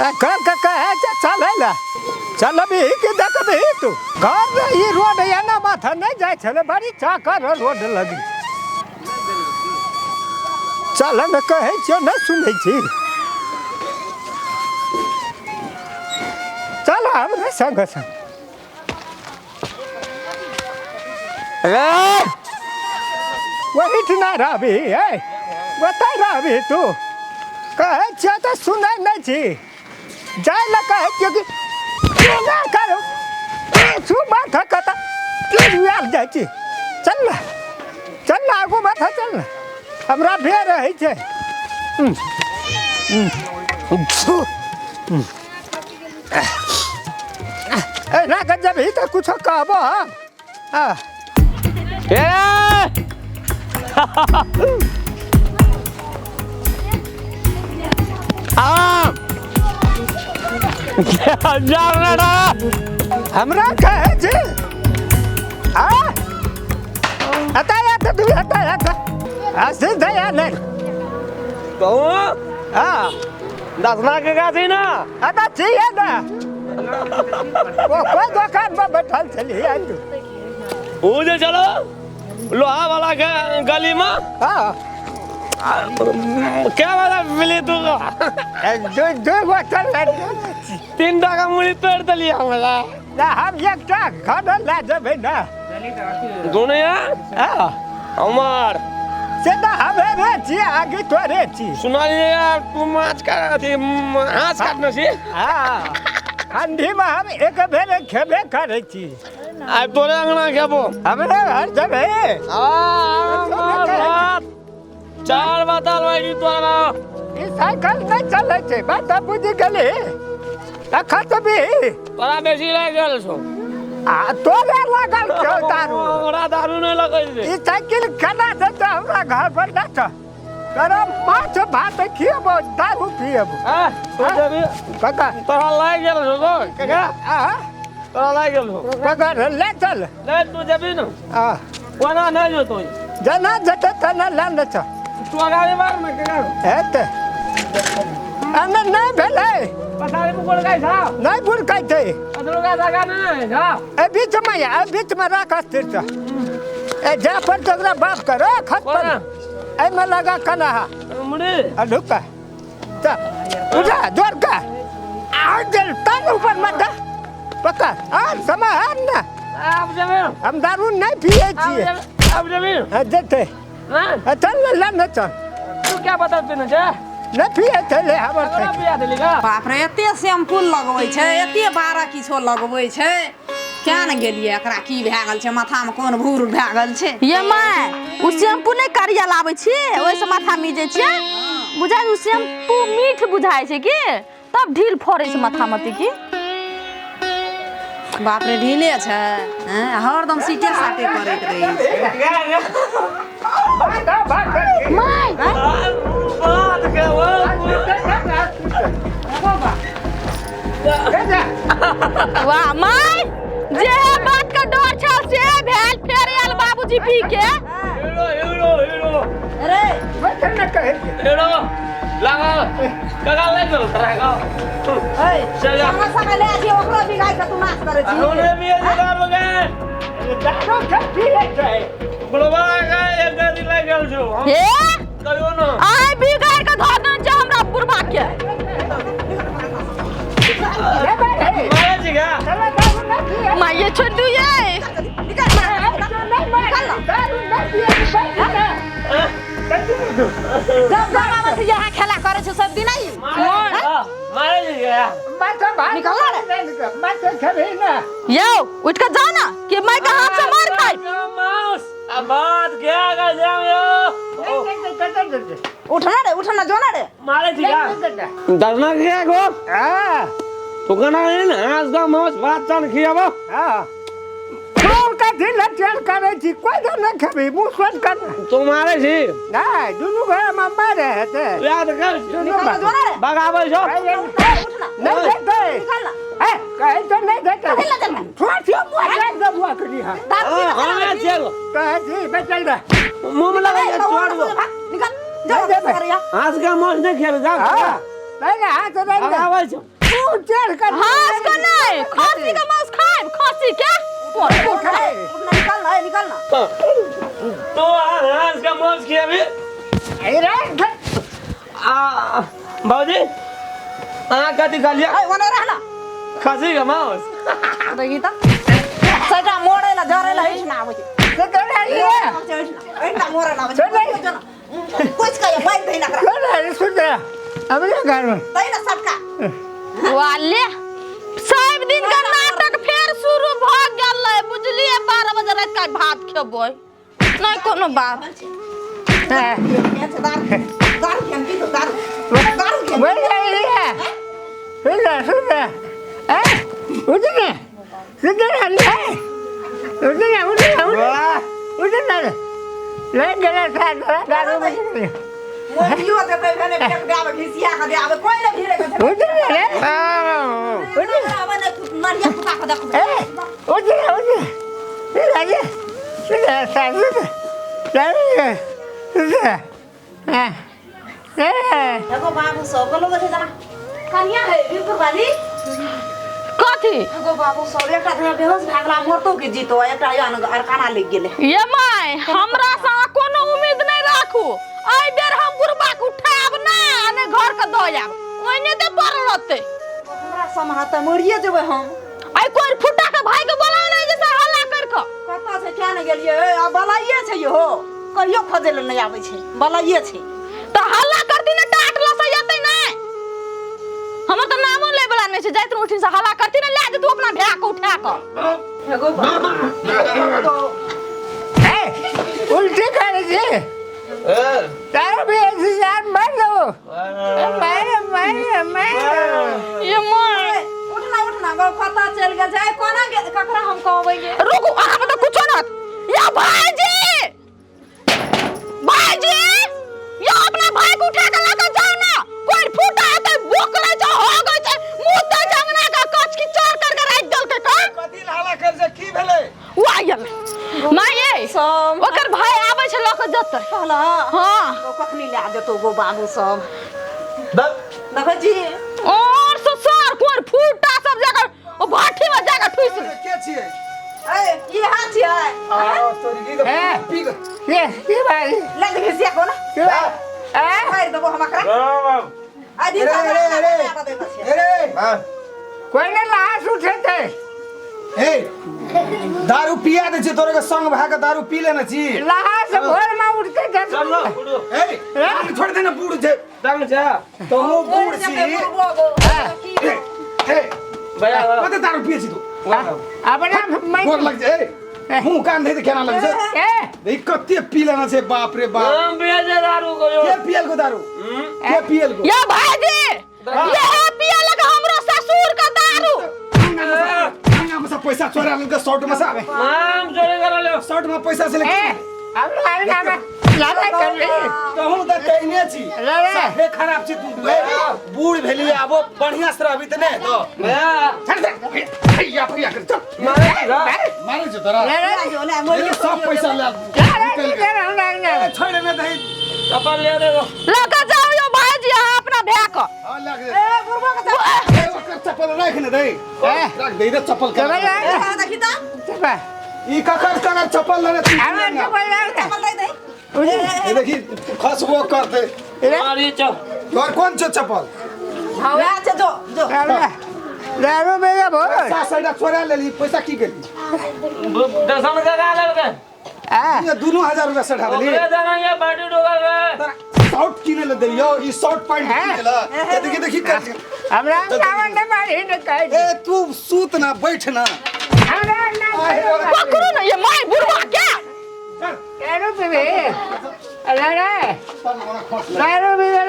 कर के कहै छै चलै लए, चलबही कि देखबही तू? घर रे ई रोड एना माथा नहि जाइ छलै, बड़ी चाकर रोड लगै छै। चल ने कहै छियौ, नहि सुनै छी। चल हमरे संग संग। रे ओहिठिना रहबही, है ओतहि रहबही तू? कहै छियौ तऽ सुनै नहि छी। जाय लए कहै छियौ कि केना करू छू माथा कतऽ आयल जाइ छी। चल ने, चल ने आगू माथा, चल ने, हमरा बेर रहै छै। एना कऽ जेबही तऽ कुछो कहबो हम। हाँ। ए आम जा हमरा कहै छी आ एतऽ आ तऽ तू एतऽ आ तऽ आ सीधे आ नहि कहू। हाँ। दसना के गाछी ना? एतऽ छियै ने, ओ कोइ दोकानमे बैठल छलियै आइ तू? ओ जे चलो लोहा वाला के गली में। हाँ। क्या वाला मिली तू? दू दू बोतल लए देने छी। 3 टाका मुड़ी तोड़ देलियै हमरा। ना, हम एकटा घर लए जेबै ने। दुनिया। हाँ। हमर से तऽ हमे छियै आगे तोरे छी। सुनलियै यार, तू माछ का अथी हाथ काटने छी? हाँ, ठंडीमे हम एक बेर खेबे करै छी। आइ तोरे अंगना खेबो। हमरे घर जेबै। चार बताल भाई तोरा। ई साइकिल नहि चलै छै, बात तऽ बुझि गेली। अखन तऽ भी तोरा बेसी लागि गेल छौ। आ तोरे लागल छौ दारू। हमरा दारू नहि लगै छै। ई साइकिल केना जेतै हमरा घर पर? नहि तऽ तोरा माछ भात खिएबो, दारू पिएबो। आ, तू जेबही? काका। तोरा लागि गेल छौ तो काका। आ। तोरा लागि गेल छौ। काका, ले चल। नहि, तू जेबही ने? आ। कोना नहि जेतौ? जेना जेतै तेना लए ने चल। तू अगाड़ी बढ़ ने काका। हेतै एना नहि भेलै। पछाड़ी में गोल गाय छौ? नहि बुलकै। पछड़ू गाय धागा नहि छौ? ए बीचमे या, एहि बीचमे राख स्थिरसँ। ए जा पर तो ओकरा बाप कर खत पर। कोना? एहिमे लगा कना। मुड़ी। आ ढुका चल, उठा जोर का आ गेल तन ऊपर मत दे, पकड़ आ समय है ना। आब जेबी? हम दारू नहि पियै आब छियै। जेबी, आब जेबी? हाँ, जेतै। हाँ? हाँ, चल ने, ले ने चल। तू क्या बता पीने छै? नहि पियै छै, ले हमर हमरा साइकिल। पिया देली का? बाप रे, एते शैम्पू लगबै छै, एते बारह किछो लगबै छै, क्या ने गेलियै एकरा की भए गेल छै माथामे, कोन भूर भए गेल छै? ये माय, ओ शैम्पू नहि करिया लाबै छी, ओहिसँ माथा मीजै छियै। बुझाइ ओ शैम्पू मीठ बुझाइ छै की तब ढील फड़ै छै माथा मती की। बाप रे, ढीले छै हैं, हरदम सीटे साटे करैत रहै छै। भाग, भाग, भाग। माय। बात के वो। वाह my, जे बात के डर छल से भेल, फेर आयल बाबूजी पी के। Hero hero hero. अरे। बैठल ने कहै छै। हीरो लगा काका ले चल तोरा गाँव। ऐ, चल जा। संगे संगे ले छी, ओकरो बिगाड़ के तू नाश करै छी। हमरे भी ये दारू के दारू के पियै छै। बुढ़वा के एक गाड़ी लागि गेल छौ हम। हे। कहियो ना। आइ बिगाड़ के धऽ देने छै हमरा बुढ़बा के। मारे छी का? चलो, दारू नहि पियै। माय, ये छोड़ दू ये। निकल, निकल, निकल। दारू नहि पियै छै, बैठ ने। जब जब आबै छै यहाँ खेला करै छै सब दिन आई। मारे छी का? माछ भात। निकल ना रे। माछ खेबही ना? यौ, उठ के जाओ ना कि माय के हाथ से मार खाई। माउस आ बात क्या कर जाम यो। उठना रे, उठना, जो ना रे। मारे छी का डरना क्या गो? हाँ। तू कना है ना आज का माउस भात चान खियाबो। हाँ, तोर कथी लचर करै छी? कोइ दऽ नहि खेबही, मुँह सोच कर। तू मारे छी? नहि, दुनू घरमे मारे हेतै। याद कर। दुनू निकल ना, जो ना रे। बगाबै छौ। उठना। नहि देतै। निकल ना। ए कहै तऽ नहि देतै। कथी लए देबै? छोड़ छियौ, मुँह जाइत देबो अखनी हम। दारू पी हाँ, कऽ हमे खेला छी। चल। कहै छी बैठल रह। मुंह में लगा ए, छोड़ दो। निकल, जो नहीं देबै। करैया। आज का माउस नहीं खेल जा। हाँ, नहीं नहीं, हाथ नहीं दे। बगाबै छौ। मुंह चढ़ कर हाँस के नहीं, खस्सी के मांस खाएब, खस्सी के। खाए। उठना, निकल ना, निकल ना। तो हाँस का मांस खियाबी। अरे आ बाबूजी अहाँ कथी कहलियै? ए ओने रह ना। खस्सी के मांस। देखी त सटा मोड़े ला जरे ला हिस ना आबै छै। तो तो एहिना मोड़े ला आबै छै। कुछ कहियो मारि दही ना एकरा। सुन सुन अपने घर में दही ना सटका। वाले सब दिन का नाटक फेर शुरू भ गेलै, बुझलियै? 12 बजे राति का भात खेबै, नहीं कोनो बात। केहन छै दारू? दारू केहन पीतो? दारू, दारू केहन? बोल रही है, सुन सुन, ए उठ ना, सुन ना, ले उठ ना, उठ ना, उठ उठ ना, ले गला साथ दारू बच। मोरियो देतै भने फेक देबै, घिसिया के देबै, कोइ नै भिरे के छै। उठ ना रे, उठ। आबै नै, तू नरिया कुत्ता के देखबै। ए उठ ना, उठ सुन रे, सुन साथ, सुन सुन सुन, ए एगो बाबू सब बोलो छै जना कनिया है बीरपुर वाली। कथी? एगो बाबू सब एकटा धना बेहोश भए गेला, मरतो के जीतो, एकटा यान अरकाना लागि गेलै। ये my, हमरा से अहाँ कोनो उम्मीद नहीं राखू। एहि बेर हम बुढ़बा के उठायब ना आ ने घर के दऽ आयब, ओहिने ते पड़ल रहतै। हमरा समाहत मरिए जेबै हम। आइ कोइ फुटा के भाई के बोलाउ ने जे से हल्ला कर के। कतऽ छै किया ने गेलियै? ए, आ बलाइए छै इहो, कहियो खोजै लए नहि आबै छै, बलाइए छै। तऽ हल्ला करती ने टाट लऽ से एतै नहि। हमर तऽ नामो लै बला नहि छै, जाइत उठिन से हल्ला करती ने लए जेतू अपना भाय के उठा कऽ। एगो बाबू ए उल्टी कर दे, तारो भी ऐसी जान मर दो, मार मार मार। ये my, उठना उठना गो, पता चलि गेल छै। कोना गेल? ककरा हम कहबै गे? रुकू, अहाँ तऽ कुछो न। या भाईजी, भाईजी, या अपना भाई के उठा के लऽ के जाउ ना, कोइ फूटा हेतै, बोकलै छै, हगै छै, मुतै छै, अंगना के कच किचड़ कर के राखि देलकै कन। कथी हाला कर छै? की भेलै? वायल माय, सब ओकर भाई आबै छै लऽ के जेतै। कहला? हाँ। गो कखनी लए जेतौ गो बाबू सब? देखै छी। और ससुर कोइ फूटा सब जाकर ओ भाठी में जाकर ठुस ले। के छियै? ए ई हाथ छियै। आ तोरी की ए। पी के ये ये भाई लए दे घिसिया को ना, ये ए मारि देबो हम एकरा। आ दिन अरे अरे अरे अरे कोई ने लाश उठे थे। ए दारू पिया दे छै तोरे के संग भए के दारू पी लेने छी। लाश भोर में उठते थे। चल ना उठो। ए छोड़ दे ना, बूढ़ छै। टांग जा। तोहू बूढ़ छी। ए ए भैया कते दारू पिए छी तू? अपना मैं गोर लग जाए, मुंह कान धे केना लग जाए। ए देख कते पी लेना छै, बाप रे बाप। हम पिए छै दारू कहियो। के पियल को दारू? के पियल को? या भाईजी, ये है पिया लगा हमरो ससुर का दारू। अंगा में से पैसा चोरा लेलकै शर्ट में से। हम चोरी कर लियो। शर्ट में पैसा से ए लेके अब ना ना लड़ाई कर रही। तोहू तऽ कहने छी लड़ाई। साफे खराब छी तू। ए, बूढ़ भेली आबो बढ़िया से रहबी त नै तो भैया चल चल भैया भैया कर चल। मारे जा। मारे छ तोरा। लड़ाई ए, सब पैसा ले लड़ाई कर रहा ए, छोड़ ने दही। चप्पल ले दे। लऽ जाओ यो भाईजी अहाँ अपना भाय के। हां लग ए बुढ़बा के ए, ओकर चप्पल राख ने दही। ए। राख दे रे चप्पल के। चप्पल राख। देखी त चप्पल ई ककर ककर चप्पल लेने छी? अब चप्पल लाओ। चप्पल दे दे। ए, देखी खसबो करते। मारी चल। तोर कोन छौ चप्पल? वएह छै, जो जो। दारू बेगा भोर पैसा साइडा चोरा लेली, पैसा की गेली? दर्शन का लेलकै। आ ये 2000 रुपया सटा देली। ओकरे देना ये बाटी डोगा के। तोरा शर्ट किने ले देलियो, ई शर्ट पैंट किने ला। ए, देखी देखी कर। हमरा नाम ने मारी ने कह। ए तू सूत ना बैठ ना। हमरा नाम पकड़ू ना ये my बुढ़वा के। चल दारू पीबे, अरे रे चल हमरा खोस ले। दारू पीबे।